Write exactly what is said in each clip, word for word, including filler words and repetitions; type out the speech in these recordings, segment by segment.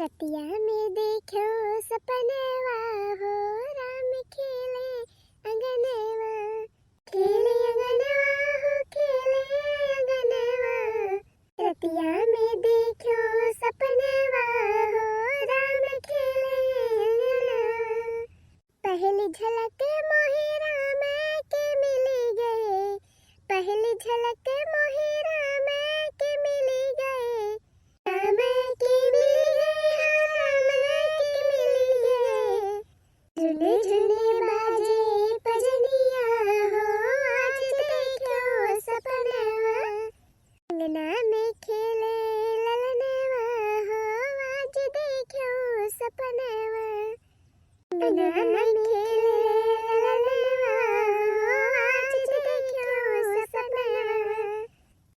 रतिया में देख्यो सपनवा हो, राम खेले अंगनवा, खेले अंगनवा हो, खेले अंगनवा। रतिया में देख्यो सपनवा हो, राम खेले अंगनवा। पहली झलक मोहे राम के मिली गए, पहली झलक मोहे राम के मिली गए, राम के मिली गए, राम के मिली गए। झुने झुने बाजे पजनिया हो, आज देख्यो सपनवा। अंगना में खेले ललनवा हो, आज देख्यो सपनवा। अंगना में खेले ललनवा हो, आज देख्यो सपनवा।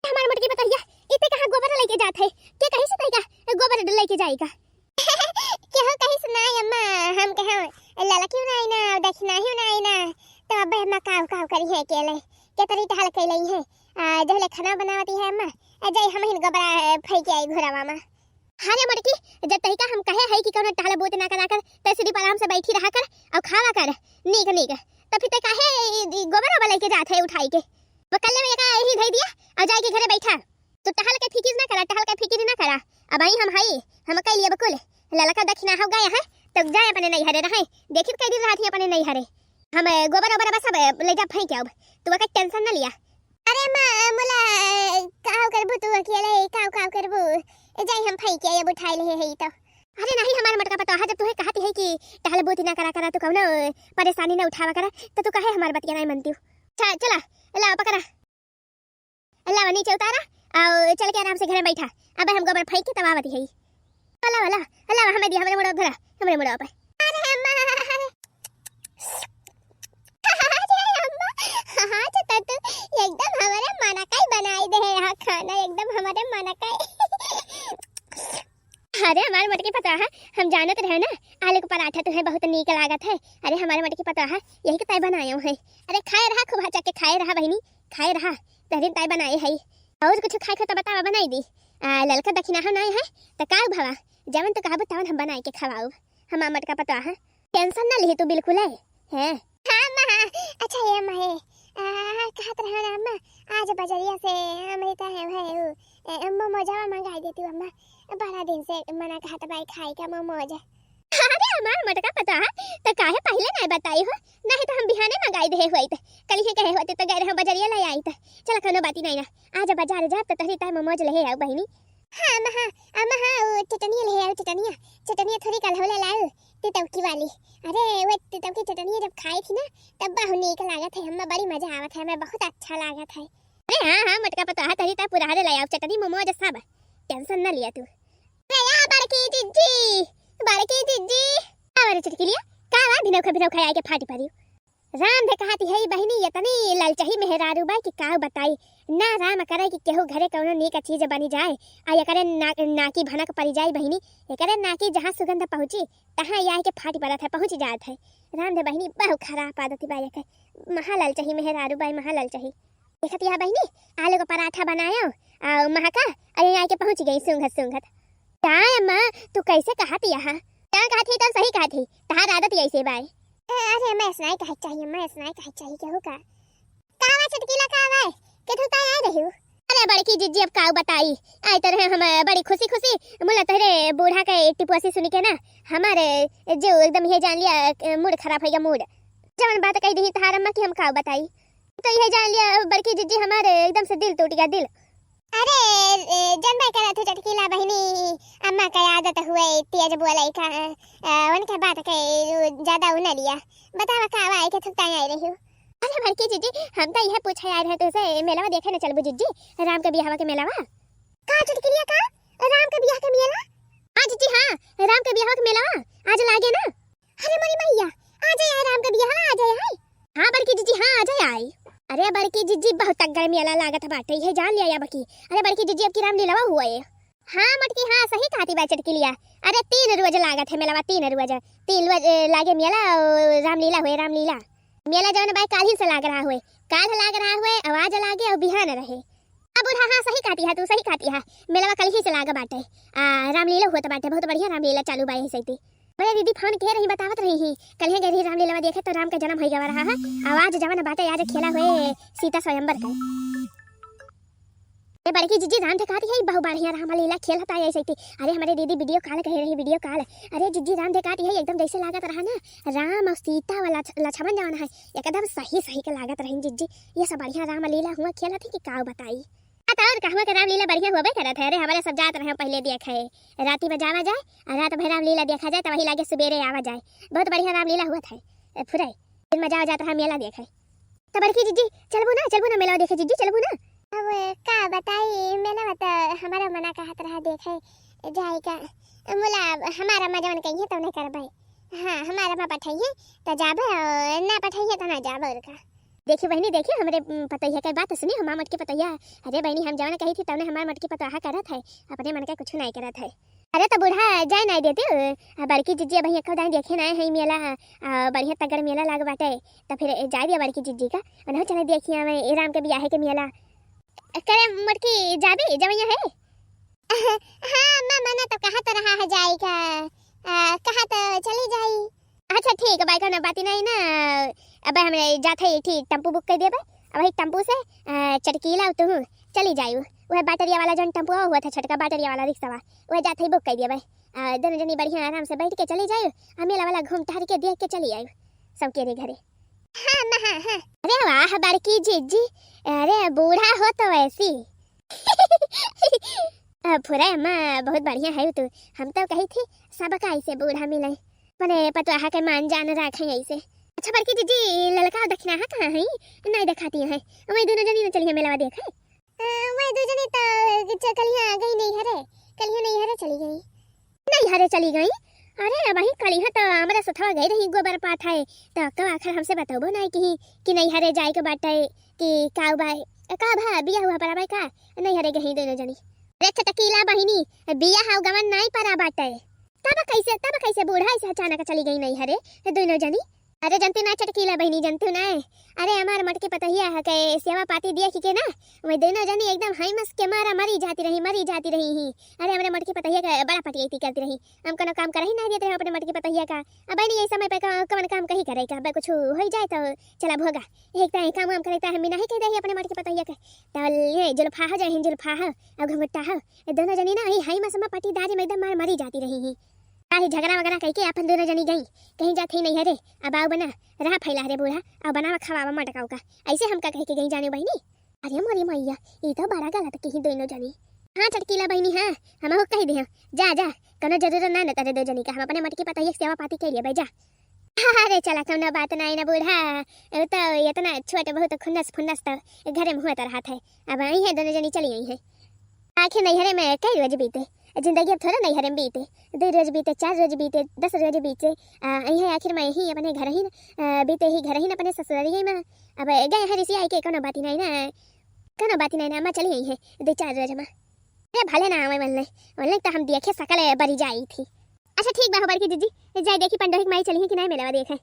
हमार मोटकी पतोहिया, इते कहाँ गोबर लइके जात है? के कहीं से तइका गोबर लइके जाइका? केहू कहीं से नाई अम्मा, हम कहे ललकियो नाई ना, दखिनाहियो नाई ना, तो अब अम्मा काव काव करी है अकेले, केतरी टहल कैलई है। आ, जहले खाना बनावती है अम्मा, आ, जाई हम हिन गोबरा, आ, फेंक आई घोरावा मा। हाँ रे मोटकी, जब तइका हम कहे है कि कौनो टहल बोत ना करा कर, तै सिर्फ आराम से बैठी रहा कर और खावा कर, नीक नीक। तो फिर तै काहे ई, ई गोबरा वाला के जात है उठाई के? वो कल्ले में एका यही धई दिया और जाई के घरे बैठा। तू टहल के फिकिर ना करा, टहल के फिकिर ना करा। अब आई हम हई, हम कई लिए बकुल। ललका दखिना हो गया है, तो जाए अपने नैहरे रहे। देखित कई दिन रहत ही अपने नैहरे। हम, अ, गोबर ओबर बस अब, अ, ले जा फेंक आउब। तू ओकर टेंशन ना लिया। अरे माँ, मुला, अ, काव करबू तू अकेले, काव, काव करबू? ए, जाई हम फेंक आइब, उठाई ले है तो। अरे नहीं, हमार मोटका पतोहा, जब तुहे कहती है कि टहल बोती ना करा करा, तू कौनो, अ, परेशानी ना उठावा करा, तो तू काहे हमार बतिया नहीं मनती हो? चा-, चला, ला पकड़ा। लावा नीचे उतारा, और चल के आराम से घरे बैठा। अब हम गोबर फेंक के तब आवत ही। लावा, लावा, लावा, हमें दिया, हमरे मुड़वा धरा, हमरे मुड़वा पे। अरे अम्मा, अरे अम्मा, हाँ, तो तू एकदम हमरे मनकाई बनाई दे है, यहाँ खाना एकदम हमरे मनकाई। अरे हमार मोटकी पतोहा, हम जानत रहे ना, आलू के पराठा तुहे बहुत नीक लागत है। अरे हमार मोटकी पतोहा, यही के ताई बनायो है। अरे खाए रहा, खूब हचक के खाए रहा बहिनी, खाए रहा, तहरीन ताई बनाए है। और कुछ खाए के तो बतावा, बनाई दी। आ, ललका दखिना हो नाई है, तो का भवा, जवन तू कहबू तवन हम बनाए के खवाऊ। हमार मोटका पतोहा, टेंशन ना लिही तू बिल्कुल है, हैं? हाँ अम्मा, हाँ। अच्छा ये अम्मा है, आ, कहत रहे ना अम्मा, आज बजरिया से हम लेता है, है वो, ए, मोमोजवा मंगाई देती अम्मा, बड़ा दिन से मना कहत बाई खाए का मोमोज। अरे हमार मोटका पतोहा, तो काहे पहले नहीं बताई हो, नहीं तो हम बिहाने मंगाई दे होइत। कल ही कहे होते तो गए रहे बजरिया ले आइत। चल कौनो बाती नहीं ना, आज बाजार जा तो तहरी ताई मोमोज ले आओ बहिनी। हाँ अम्मा, हाँ अम्मा, हाँ वो चटनिया ले आओ, चटनिया, चटनिया थोड़ी कल हो ले लाओ, तितौकी वाली। अरे वो तितौकी चटनिया जब खाई थी ना, तब बहुत नीक लागत है, हमें बड़ी मजा आवत है, हमें बहुत अच्छा लागत है। अरे हाँ हाँ मोटका पतोहा, तहरी ताई पुराने ले आओ चटनी मोमोज सब, टेंशन ना लिया तू। अरे या बड़की जिज्जी, बड़की जिज्जी। का रे चुटकिलिया, का बा भिनौखा भिनौखा आए के फाटी परी? राम दे कहती है बहिनी, इतनी ललचही मेहरारू बा कि का बताई। ना राम करे कि केहू घरे कौनो नीक चीज बनी जाए, आ एकरे ना-, नाकी भनक परी जाए बहिनी, एकरे नाकी जहाँ सुगंध पहुँची, तहाँ ये आए के फाटी पड़त है, पहुँच जात है। राम दे बहिनी बहुत खराब आदत बा एकर, महा ललचही मेहरारू बा, महा ललचही। देखत या बहिनी, आलू का पराठा बनायो, आ महका, अरे आके पहुँच गई सूंघत सूंघत। का अम्मा, तू कैसे कहत या? का कहत ही, तब सही कहत ही, तहार आदत ही ऐसे बाय। अरे अम्मा, ऐसा नहीं कहे चाहिए अम्मा, ऐसा नहीं कहे चाहिए, केहू का? का बा चुटकिला, का बा? के तू ताई आए रही हो? अरे बड़की जिज्जी, अब का बताई, आए तो रहे हम बड़ी खुशी खुशी, मुला तोहरे बूढ़ा के टिपुआसी सुन के ना, हमारे जो एकदम ये जान लिया, मूड खराब हो गया, मूड। जवन बात कह दी तहार अम्मा की हम का बताई। तो यह जान लिया बड़की जिज्जी, हमारे एकदम से दिल टूट गया, दिल। अरे, ए, जनबे करत हो चटकीला बहिनी, अम्मा का आदत हुए तेज बोले का, अ, उनके बात के उ ज्यादा उ न लिया। बतावा का बा, के थुकता आई रही हो? अरे बड़की जिज्जी, हम तो यह पूछे आए रहे तुझसे, मेलवा देखे न चलबू जिज्जी, राम के बियाहवा के मेलवा। का चटकिलिया का? राम के बियाह के मेला? हाँ जिज्जी, हाँ, राम के बियाहवा के मेलवा आज लागे ना। अरे मोरी मैया, आ जाए राम के बियाह, आ जाए है। हाँ बड़की जिज्जी, हाँ आ जाए आई। अरे बड़की जिज्जी, बहुत तगड़ मेला लागत बाटे, ये जान लिया अब की। अरे बड़की जिज्जी, अब की रामलीला हुए। हाँ मोटकी, हाँ सही कहती बा चटकिलिया। अरे तीन रोज लागत है मेलवा, तीन रोज, तीन रोज, ए, लागे मेला, ओ, रामलीला हुए, रामलीला। मेला जवन बा काल्हि से लाग रहा हुए, काल लाग रहा हुए, आवाज लागे और बिहान रहे। बूढ़ा, हाँ, सही कहती है तू, सही कहती है। मेलवा कल ही से लाग बाटे। आ, रामलीला होत बाटे, बहुत बढ़िया रामलीला चालू बा यही सैती। बड़े दीदी फोन के रही, बतावत रही ही, कल ही गई रही रामलीला देखे तो राम का जन्म हो गवा रहा है। आवाज जवन बाटे आज खेला हुए सीता स्वयंवर का। ए बड़की जिज्जी, राम देखाती है, बहुत बढ़िया रामलीला खेलता है ऐसे। अरे हमरे दीदी वीडियो कॉल कहे रही, वीडियो कॉल। अरे जिज्जी, राम देखाती है, एकदम जैसे लागत रहा ना राम और सीता वाला लक्ष्मण जवन है, एकदम सही सही के लागत रही जिज्जी। ये सब बढ़िया रामलीला हुआ खेलत है कि काव बताई। आ तो और कहवा के रामलीला बढ़िया होबे करत है। अरे हमरे सब जात रहे पहले देखे, राती में जावा जाए और रात भर रामलीला देखा जाए, तो वही लागे सुबेरे आवा जाए। बहुत बढ़िया रामलीला हुआ था। ए, फुराई दिन में जावा जात रहा मेला देखे। तो बड़की जिज्जी, चलबू ना, चलबू ना मेला देखे जिज्जी, चलबू ना। अब का बताई, मेला में तो हमारा मना कहत रहा देखे जाए का। मुला हमारा मजवन कहिए तो नहीं करबे। हाँ, हमारा माँ पठाइए तो जाबे, और ना पठाइए तो ना जाबे। और का देखी बहनी, देखी हमरे, उम, पतोहिया के बात सुनी, हमार मोटकी पतोहिया। अरे बहनी, हम जवन कही थी तवने हमार मोटकी पतोहा करत है, अपने मन के कुछ नहीं करत है। अरे तो बूढ़ा जाए नहीं देते, आ, बड़की जिज्जी अबहीं एको दाई देखे नहीं है मेला, आ, बढ़िया तगड़ मेला लाग बाटे, तो फिर जाए दिया बड़की जिज्जी का, उन्हें चले देखिए हमें ए राम के बियाहे के मेला। करे मोटकी जाबी जवैया है। हाँ अम्मा, मना तो कहा तो रहा है जाए का, आ, कहा तो चली जाई। अच्छा ठीक है, बाई, कोनो बात नहीं ना। अब हम जात है, एक ठी टेम्पू बुक कर दिया बा। अब वही टेम्पू से, आ, चटकीला तू चली जायू। वह बैटरिया वाला जौन टेम्पू हुआ था, छोटका बैटरिया वाला रिक्शा, वह जात है बुक कर दिया बा। आ, दोनों जनी बढ़िया आराम से बैठ के चली जायू, आ मेला वाला घूम टहर के देख के चली आयू सबके रे घरे। हाँ अम्मा, हाँ, हाँ। अरे वाह बड़की जिज्जी, अरे बूढ़ा हो तो वैसी। अब फुरे अम्मा, बहुत बढ़िया है तू। हम तो कही थी सबका ऐसे बूढ़ा मिले, अपने पतोहा के मान जान रखे ऐसे। अच्छा बड़की जिज्जी, ललका दक्षिणा है कहाँ है? नहीं दिखाती है। वही दोनों जनी न चलिए मेलवा देखे। अ, वही दो जनी तो च-, कलिया गई नहीं हरे, कलिया नहीं हरे चली गई। नहीं हरे चली गई? अरे वही कलिया तो हमरे सथवा गई रही गोबर पाथाए, तो कब आखिर हमसे बतौबो नहीं की कि नहीं हरे जाए के बाटे कि का बा, का भा बिया हुआ पर बा का? नहीं हरे गई दोनों जनी। रे चटकीला बहिनी, बिया हाउ गवन नहीं परा बाटे। तब कैसे, तब कैसे बूढ़ा ऐसे अचानक चली गई नहीं हरे दोनों जनी? अरे जनतू ना चटकीला बहिनी, जनतू ना। अरे हमार मोटकी पतोहिया है के सेवा पाती दिया की के ना, वही दोनों जनी एकदम हाई मस के मारा मरी जाती रही, मरी जाती रही ही। अरे हमरे मोटकी पतोहिया के बड़ा पटियाती करती रही, हम कोनो काम करही नहीं देते रहे अपने मोटकी पतोहिया का। अब बहिनी यही समय पे क-, कवन काम कही करे का, अब कुछ हो ही जाए तो चला भोगा। एक तो काम वाम करे तो हम भी नहीं कह दे अपने मोटकी पतोहिया के। तो ये जुल्फा हो जाए, जुल्फा हो, अब घुंघटा हो, ये दोनों जनी ना, ही हाई मस में पटीदारी में एकदम मार मरी जाती रही ही। काहे झगड़ा वगड़ा कह के अपन दोनों जनी गई, कहीं जात ही नहीं हरे, अब आओ बना, रहा फैला रे बूढ़ा, अब बनावा खवावा मटकाऊ का, ऐसे हमका कह के गई जाने बहिनी। अरे मोरी मैया, ई तो बड़ा गलत कही दोनों जनी। हाँ चटकीला बहिनी, हाँ, हम हो कह दे, जा जा, कोनो जरूरत ना न तरे दो जनी का, हम अपने मोटकी पतोहिया के सेवा पाती के लिए भाई जा। अरे चला, कौनो बात नहीं ना बूढ़ा, वो तो इतना छोट बहुत खुन्नस फुन्नस तो घरे में हुआ तो रहत है, अब आई है दोनों जनी चली आई है। आखिर नैहरे में कई रोज बीते, जिंदगी अब थोड़ा नैहरे में बीते। दो रोज बीते, चार रोज बीते, दस रोज बीते, आ, यही आखिर में यही अपने घर ही न, आ, बीते ही घर ही न अपने ससुरारी में। अब गए हैं रिसी आई के कोनो बात ही नहीं ना, कोनो बात ही नहीं ना, अम्मा चली आई है दो चार रोज में। अरे भले ना आवे मन ले, मन ले तो हम देखे सकल बरी जाई थी। अच्छा ठीक बा, हो बड़की जिज्जी, जाए देखी पंडोही के माई चली है कि नहीं मेलवा देखे।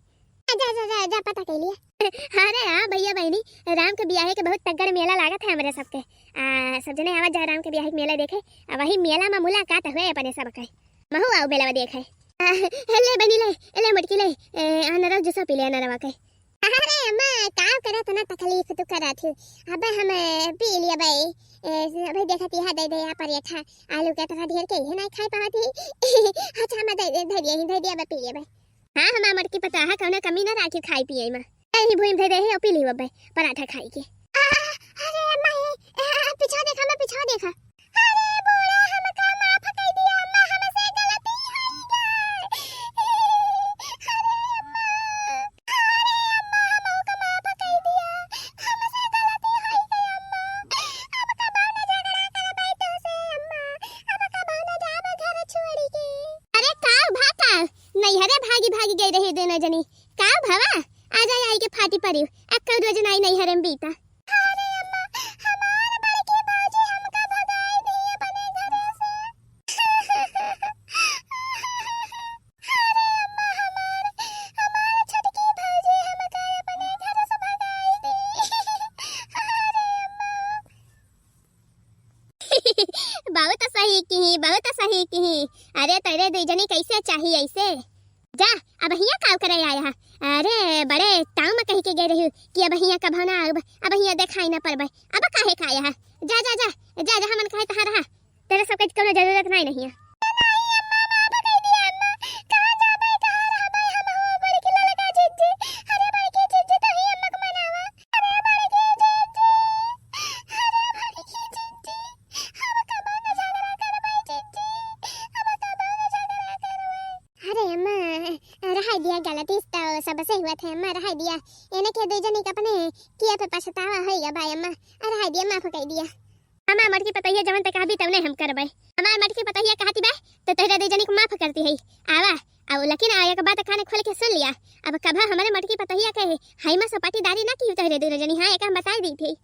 जा, जा, जा, जा, पता कर लिया। अरे हाँ भैया बहनी, राम के बियाहे के बहुत तगड़ मेला लागत है हमरे सबके। आ, सब जने आवा जाए राम के बियाहे के मेला देखे। आ, वही मेला में मुलाकात हुए अपने सबके। महू आओ मेला देखे। आ, ले बनी ले, ले मोटकी ले, ए, अनरव जूसा पी ले अनरवा के। अरे अम्मा, का करत ना तकलीफ तू करत ही। अब हम पी लिया भाई, ए, भाई देखत यहाँ दे दे यहाँ पर ये था, आलू के तरह ढेर के ये नहीं खाई पावत ही। अच्छा हम दे दे, धरिए ही, धरिए अब पी लिया भाई। हाँ, हमार मोटकी पतोहा कौनो कमी ना राखी खाए पिए में। यही भूमि धरे है और पी ली बब्बे पराठा खाई के। आ, अरे माई, आ, पीछा देखा, मैं पीछा देखा। अरे बूढ़ा, हमका माफ कर दिया अम्मा, हमसे गलती हो गई। अरे अम्मा, अरे अम्मा, हमका माफ कर दिया, हमसे गलती हो गई अम्मा। अब कबो न झगड़ा करबे तोसे अम्मा, अब कबो न जाब घर छोड़ के। अरे का भा का? नैहरे भागी भागी गई रही दोनों जनी। का भवा? आ जाए आई के फाटी परी। अब कई रोज नाई नैहरे में बीता। अरे अम्मा, हमार बड़की भौजी हमका भगाई दी अपने घरे से। अरे अम्मा, हमार, हमार छोटकी भौजी हमका अपने घर से भगाई दी। अरे अम्मा। अरे तोहरे दुई जनी कैसे चाही ऐसे? जा, अब हियाँ काव करे आया है? अरे बड़े ताव में कहि के गए रही कि अब हियाँ कभो ना आउब, अब हियाँ देखाई ना परबे, अब काहे का आया है? जा जा जा, जा जहाँ मन कहे तहाँ रहा, तेरे सबके कौनो जरूरत नहीं नहीं है। अरे अम्मा, रहाई दिया, गलती तो सबसे हुआ थे अम्मा, रहाई दिया। एने के दुई जनी के अपने किया पे पछतावा होइगा भाई अम्मा, रहाई दिया, माफ कर दिया। हमार मटकी पतोहिया जवन ते कहबी तवने हम करबै। हमार मटकी पतोहिया कहती बा तो तोहरे दुई जनी को माफ करती है। आवा, अब लेकिन आ एक बात कान खोल के सुन लिया, अब कभा हमारे मटकी पतोहिया के हाई मस पटीदारी ना की तोहरे दुई जनी, हाँ एक हम बताई दी थी।